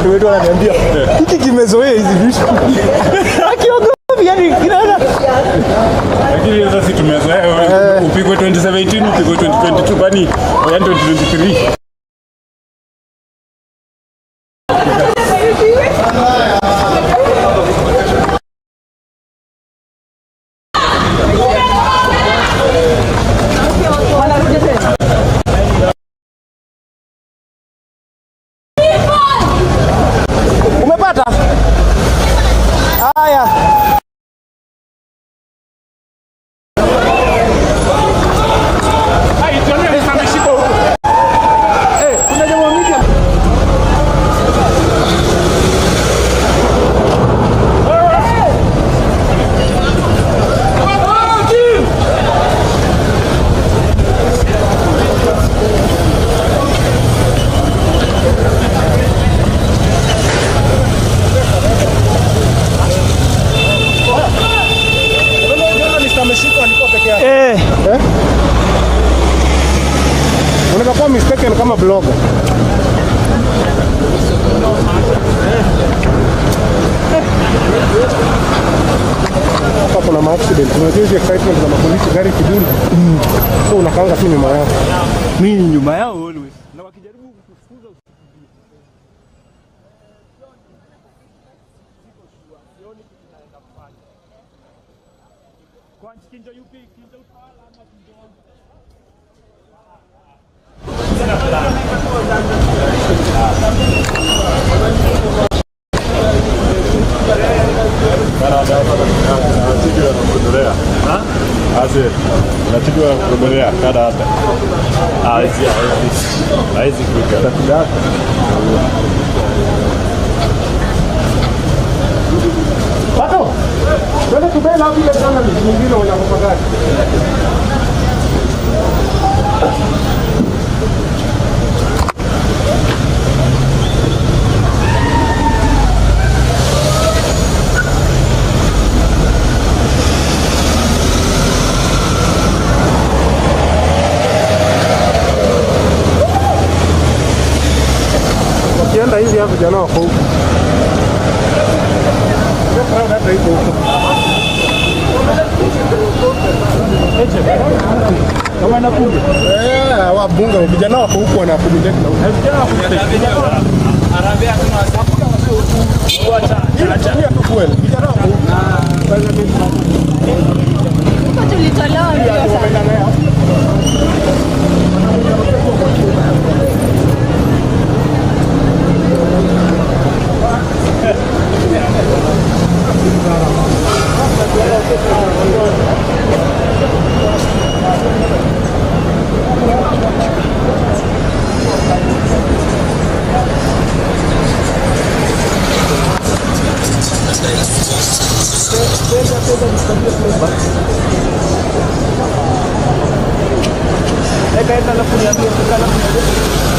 Consultant wetu ananiambia hiki kimezoea hizi vitu. Akiogopi yani kinaenda. Lakini sasa si tumezoea upigwe 2017, upigwe 2022, kwani yani 2023. Umepata? Haya. Eh, kuna jamaa media. Eh. Eh? Unaweza kuwa mistaken kama blogger. Hapa kuna ma-accident. Unajua hizi excitement za mapolisi, gari kidunda. So unakaanga tu nyuma yao. Mimi nyuma yao always. Na wakijaribu kukufukuza usikimbie. Sioni kitu naenda kufanya. Kwa kinjo yupi? Kinjo utawala ama kinjo wangu? Hawezi kuja. Pato. Twende tubele hapo ile journalist mwingine mwenye ako kwa gari. Wakienda hivi hapo vijana wako huku. Hiyo crowd hata iko huko. Kama na bunge. Eh, wabunge vijana wako huku wana accommodate na huku. Tumia tu fuel. Vijana wako huku. Tulitolewa mbio sana. Eka eka alafu niambie, eka alafu niambie.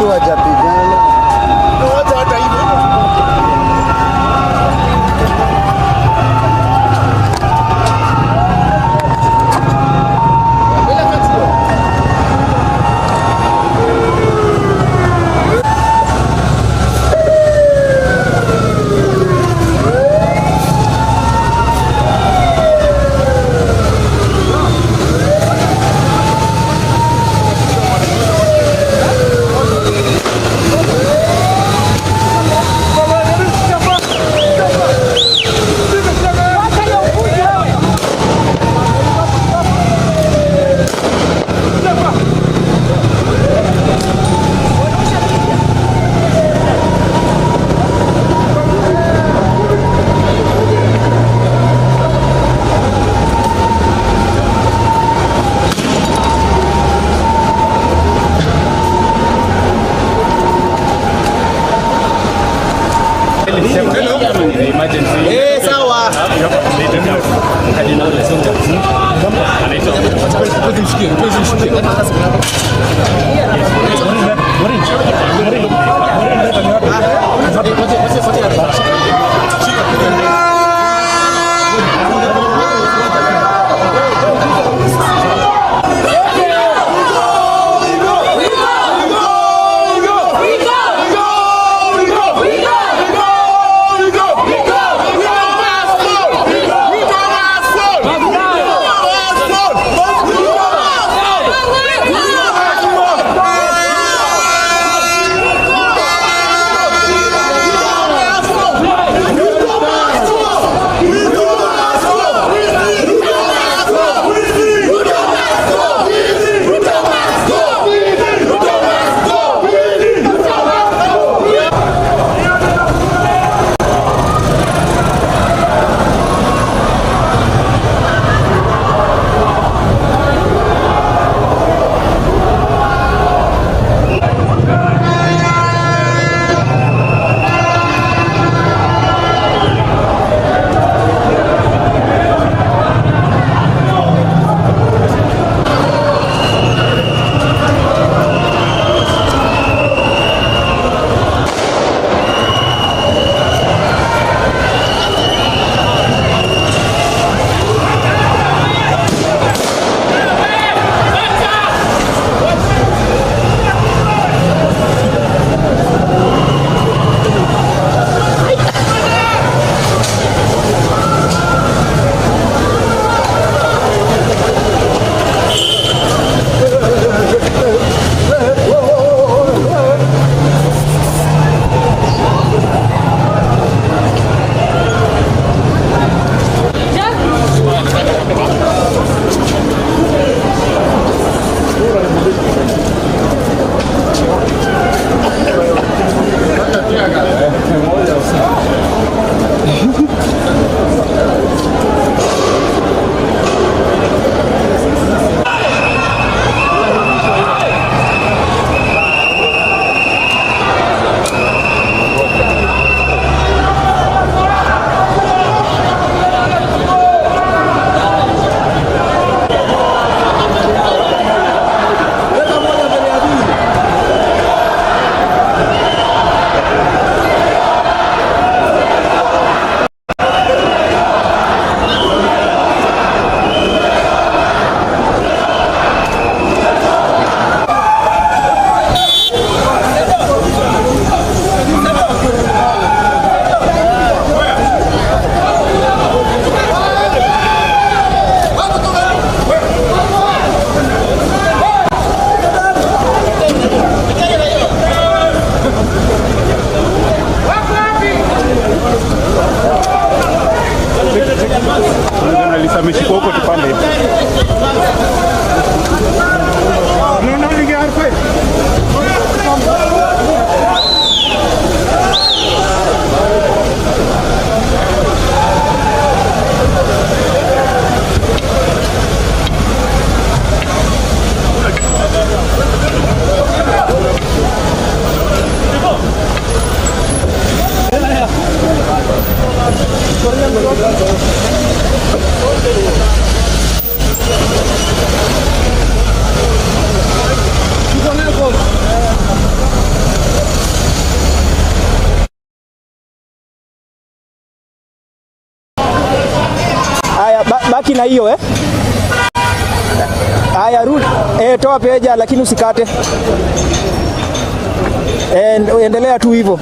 Watu wajapigana. Wacha hata hivyo. Eh, sawa. We go! Baki na hiyo eh. Haya, rudi. Toa peja lakini usikate. Endelea tu hivyo.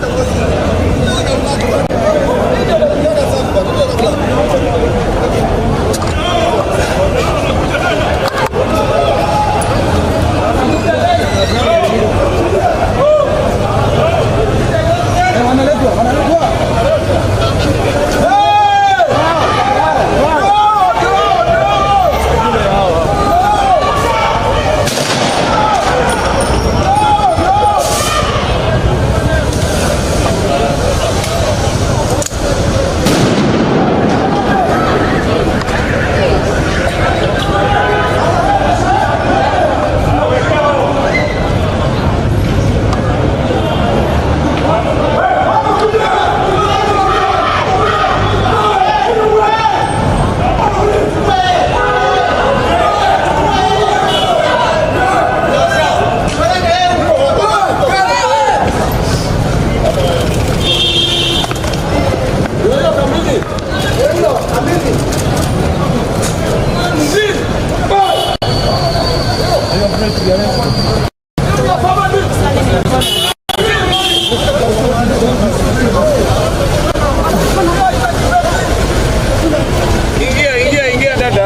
Ingia, ingia, ingia dada.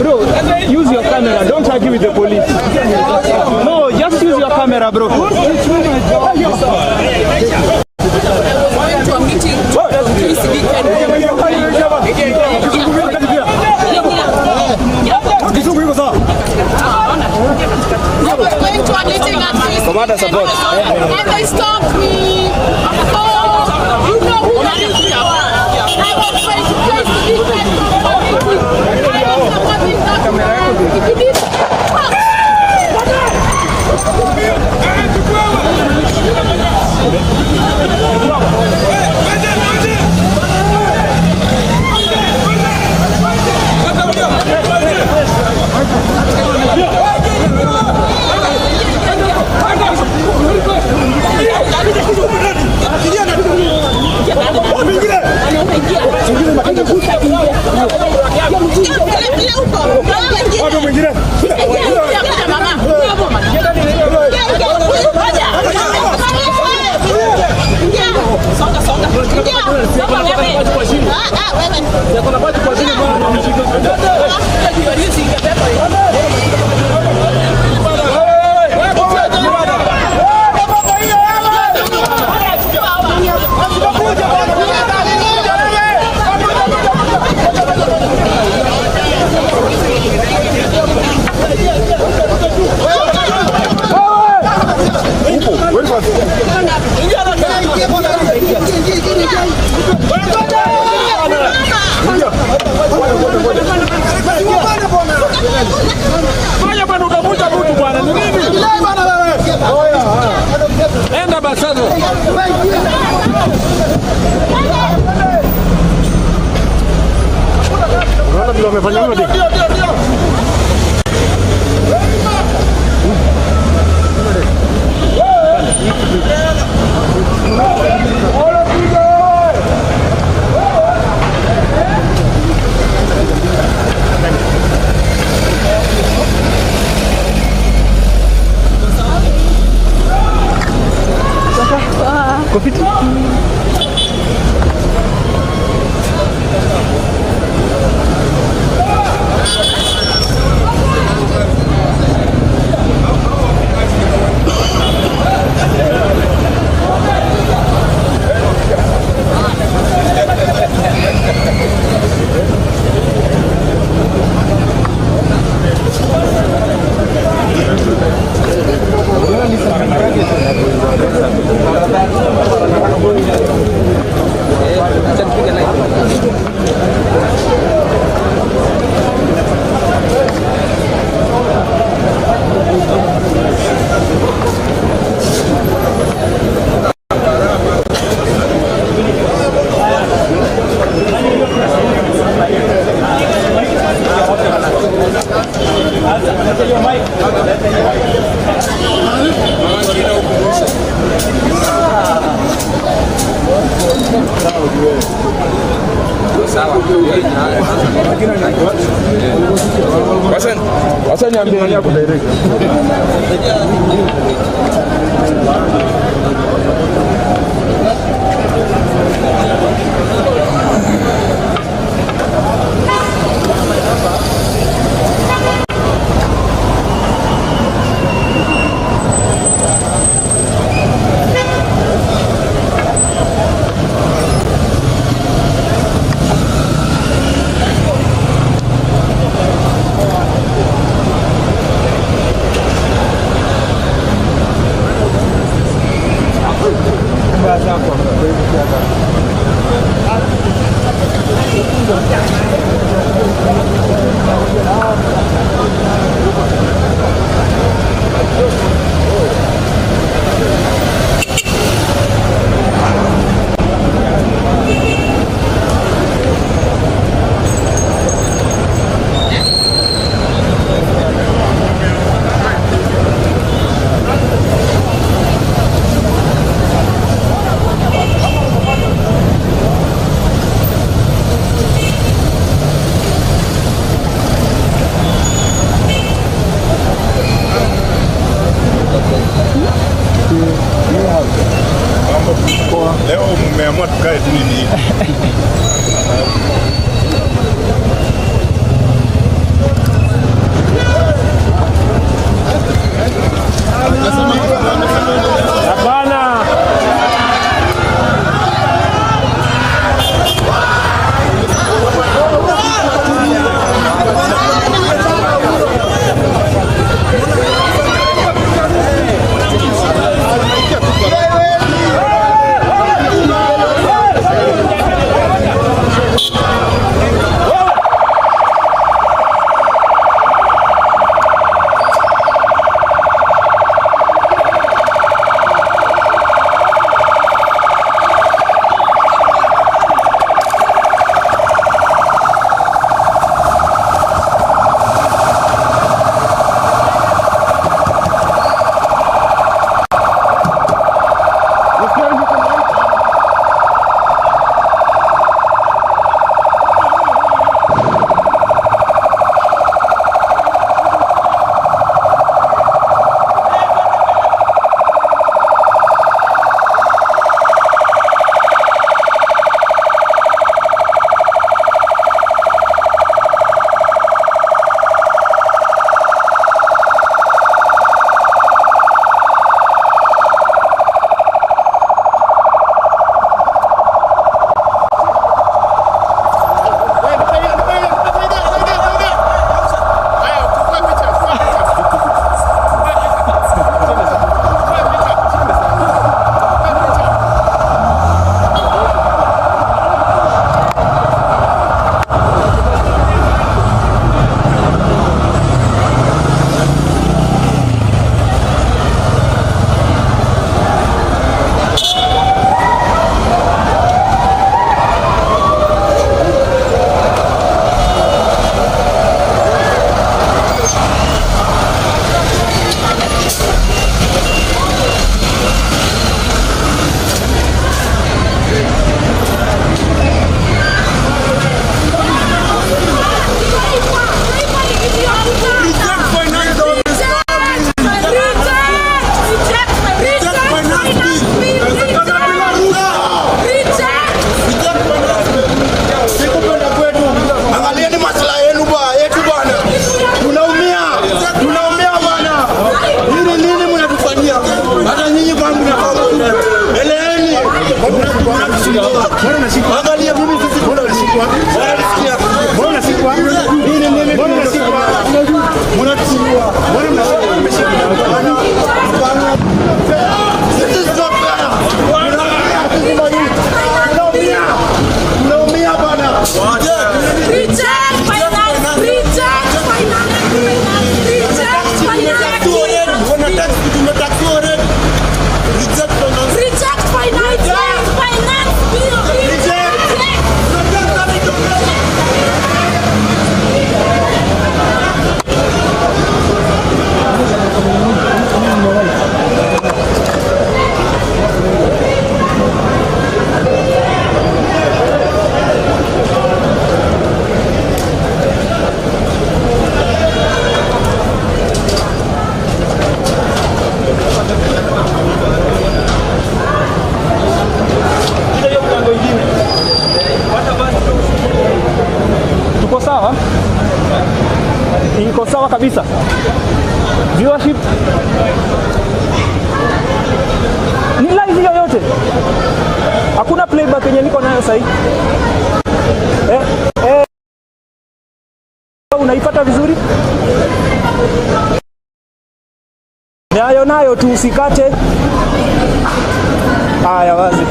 Bro, use your camera. Don't argue with the police. No, just use your camera, bro. Going to a meeting to KCB I was going to a meeting at KCB Commander support. and they stopped me. Oh, you know who that is. I was going to KCB meeting. I was supporting that man. If you did, Fanya bwana, utavuta mtu bwana. Ni nini? Enda basi sasa. Unaona vile wamefanya hivyo? Wacha niambie direct. Leo mmeamua tukae tu nini? Hapana. Angalieni maslahi yenu yetu bwana. Tunaumia. Tunaumia bwana. Nini nini mnatufanyia? Hata nyinyi bwana mnafanya. Eleeni. Mnatusumbua. Angalia mimi sisi tunashikwa. Mbona nashikwa? Nini nini tunashikwa? Mnatusumbua. Viewership ni live yoyote, hakuna playback yenye niko nayo sahii. Unaipata vizuri? Nayo nayo tu, usikate. Haya, wazi.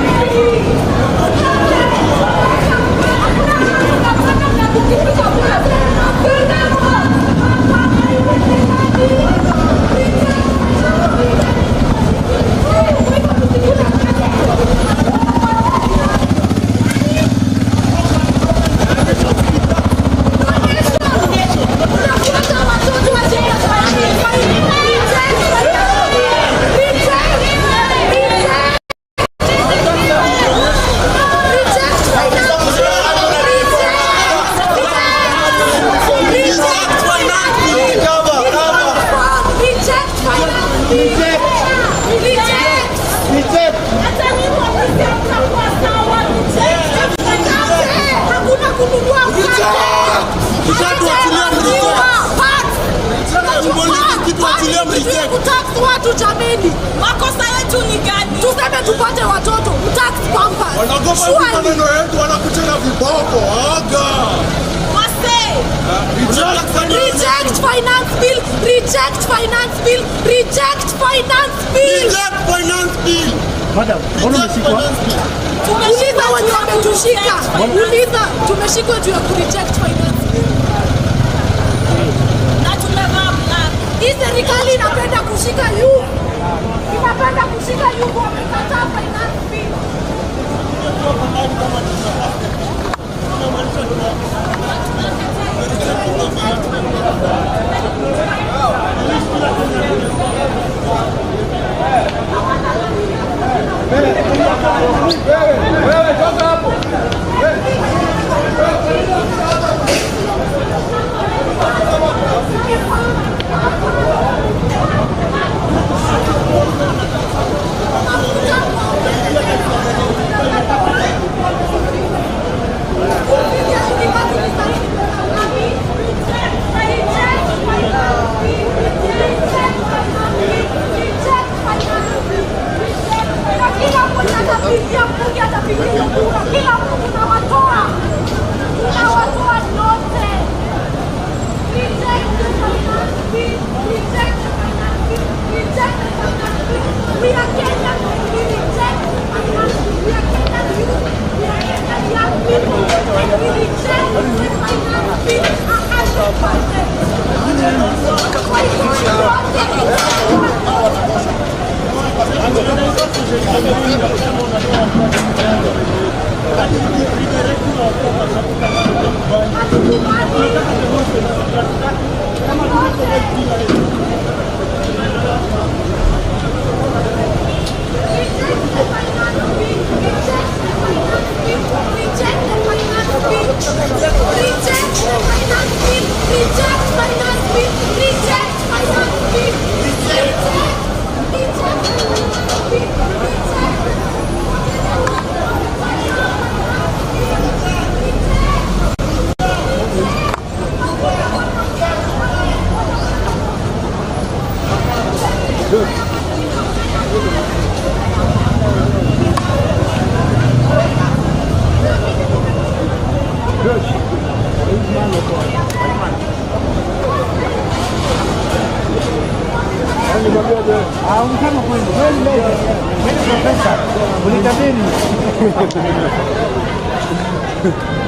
Watu jameni, makosa yetu ni gani? Tuseme tupate watoto, mtax pampers. Wanaogopa maneno yetu, wanakuchana viboko. Aga. Wase. Reject finance bill, reject finance bill, reject finance bill. Reject finance bill. Madam, mbona umeshikwa? Uliza wenye wametushika. Uliza tumeshikwa juu ya ku reject finance bill. Na tumevaa black. Hii serikali inapenda kushika youth. Inapenda kushika youth, wamekataa finance bill. Wewe toka hapo. Kila mtu tunawatoa, tunawatoa nyote. Reject the finance bill, reject the finance bill, reject the finance bill. We are Kenyan and we reject the finance bill. We are Kenyan youth, we are Kenyan young people, and we reject the finance bill 100%. Kwa hivyo wote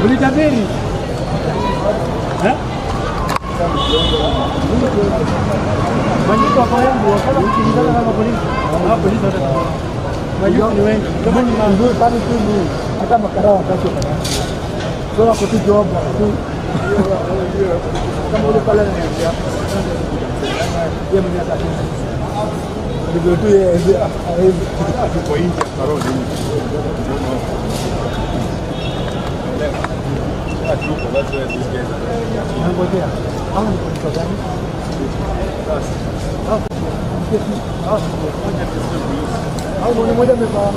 Ulitabiri. Majibu wako wengi, wakala kukimbizana kama polisi. Hao polisi watachukua. Majibu ni wengi. Kama ni nzuri pale tu ni hata makarao wakati wa. So wako tu job tu. Kama ule pale ananiambia. Yeye mwenyewe atakuja. Ndivyo tu yeye hawezi. Tuko nje karoli. Nangojea. Hao ni polisi gani? Hao ni mmoja amevaa.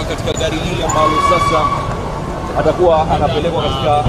Katika gari hili ambalo sasa atakuwa anapelekwa katika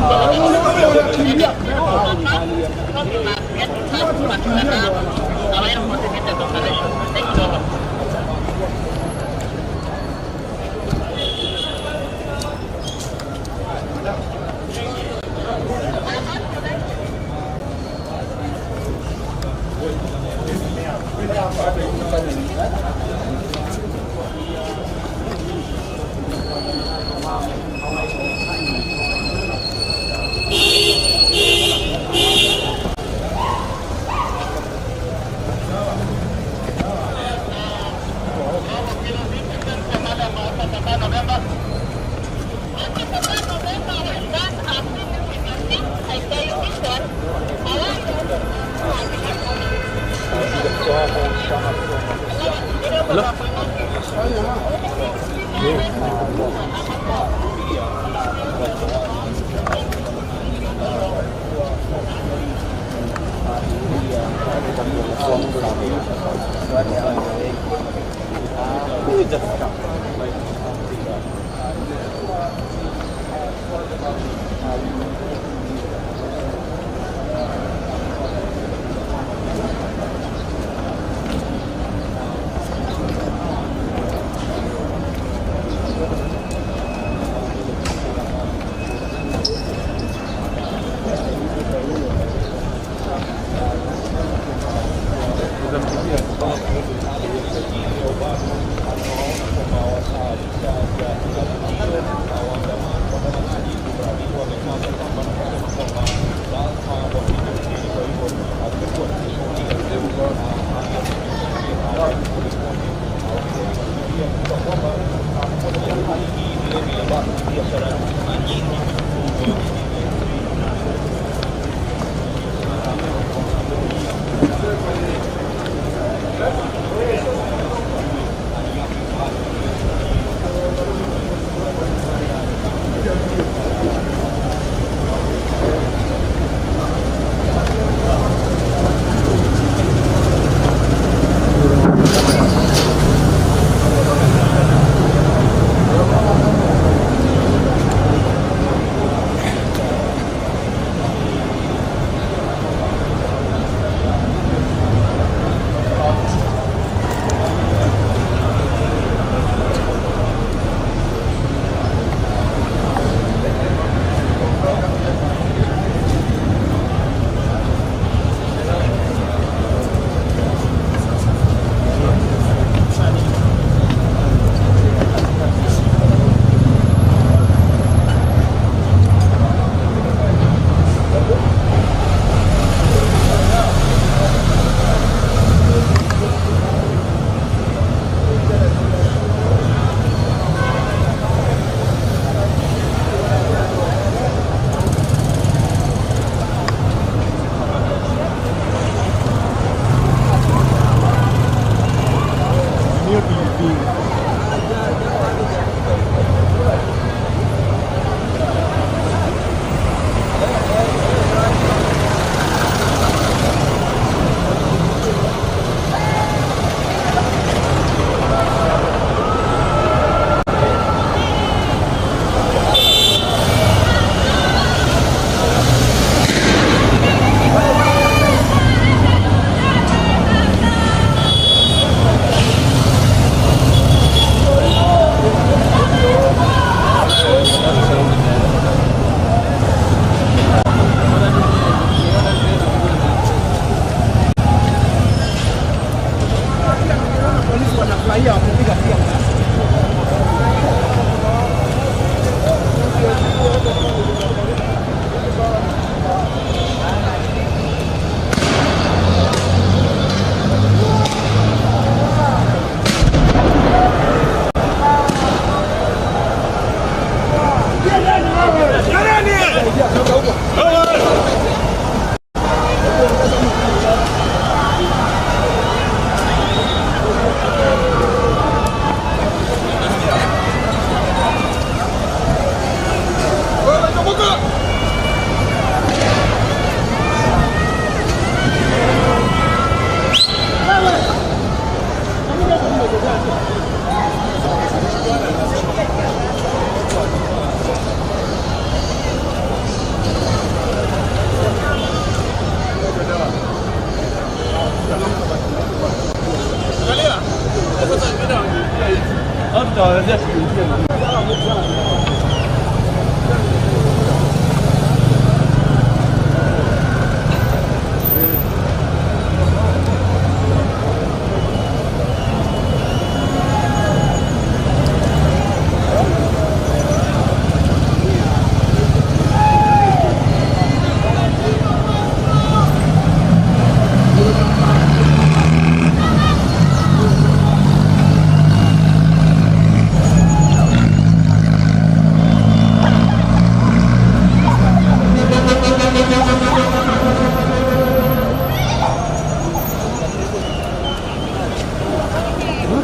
Tuliangazia tukiingia.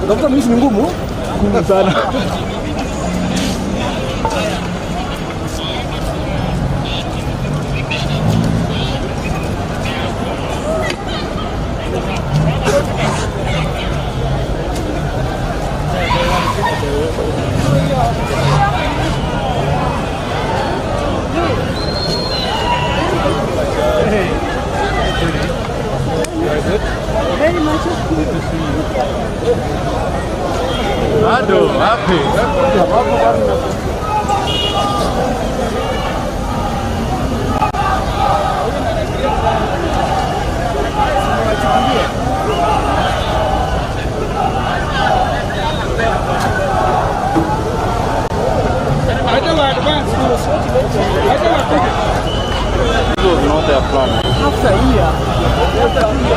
Kutafuta mimi ni ngumu. Ngumu sana. Very much. Bado wapi? After a year.